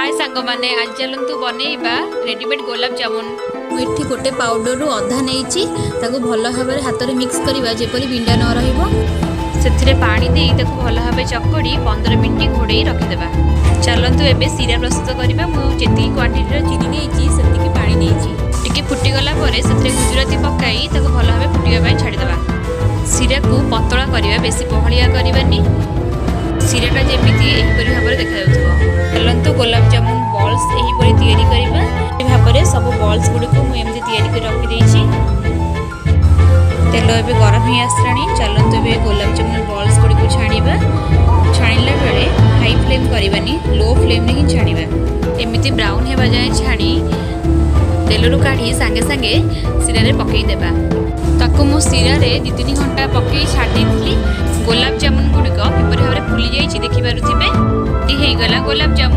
ହାଏ ସାଙ୍ଗମାନେ, ଆଜି ଚାଲନ୍ତୁ ବନେଇବା ରେଡ଼ିମେଡ୍ ଗୋଲାପ ଜାମୁନ। ମୁଁ ଏଠି ଗୋଟେ ପାଉଡ଼ରରୁ ଅଧା ନେଇଛି। ତାକୁ ଭଲ ଭାବରେ ହାତରେ ମିକ୍ସ କରିବା, ଯେପରି ବିଣ୍ଡା ନ ରହିବ। ସେଥିରେ ପାଣି ଦେଇ ତାକୁ ଭଲ ଭାବେ ଚକଡ଼ି 15 ମିନିଟ୍ ଘୋଡ଼େଇ ରଖିଦେବା। ଚାଲନ୍ତୁ ଏବେ ଶିରା ପ୍ରସ୍ତୁତ କରିବା। ମୁଁ ଯେତିକି କ୍ୱାଣ୍ଟିଟିର ଚିନି ନେଇଛି, ସେତିକି ପାଣି ନେଇଛି। ଟିକେ ଫୁଟିଗଲା ପରେ ସେଥିରେ ଗୁଜୁରାତି ପକାଇ ତାକୁ ଭଲ ଭାବେ ଫୁଟିବା ପାଇଁ ଛାଡ଼ିଦେବା। ଶିରାକୁ ପତଳା କରିବା, ବେଶୀ ବହଳିଆ କରିବାନି। ଶିରାଟା ଯେମିତି ଏହିପରି ଭାବରେ ଦେଖାଯାଉଥିବ। ଚାଲନ୍ତୁ ଗୋଲାପ ଜାମୁନ ବଲ୍ସ ଏହିପରି ତିଆରି କରିବା। ଏହି ଭାବରେ ସବୁ ବଲ୍ସ ଗୁଡ଼ିକୁ ମୁଁ ଏମିତି ତିଆରି କରି ରଖିଦେଇଛି। ତେଲ ଏବେ ଗରମ ହେଇ ଆସିଲାଣି। ଚାଲନ୍ତୁ ଏବେ ଗୋଲାପ ଜାମୁନ ବଲ୍ସ ଗୁଡ଼ିକୁ ଛାଣିବା। ଛାଣିଲା ବେଳେ ହାଇ ଫ୍ଲେମ୍ କରିବାନି, ଲୋ ଫ୍ଲେମ୍ରେ ହିଁ ଛାଣିବା। ଏମିତି ବ୍ରାଉନ୍ ହେବା ଯାଏଁ ଛାଣି ତେଲରୁ କାଢ଼ି ସାଙ୍ଗେ ସାଙ୍ଗେ ଶିରାରେ ପକାଇ ଦେବା। ତାକୁ ମୁଁ ଶିରାରେ 2-3 ଘଣ୍ଟା ପକାଇ ଛାଡ଼ି ଦେଇଥିଲି। ଗୋଲାପ ଜାମୁନ ଗୁଡ଼ିକ କିପରି ଭାବରେ ଫୁଲି ଯାଇଛି, ଦେଖିପାରୁଥିବେ। ହେଇଗଲା ଗୋଲାପ ଜାମୁନ।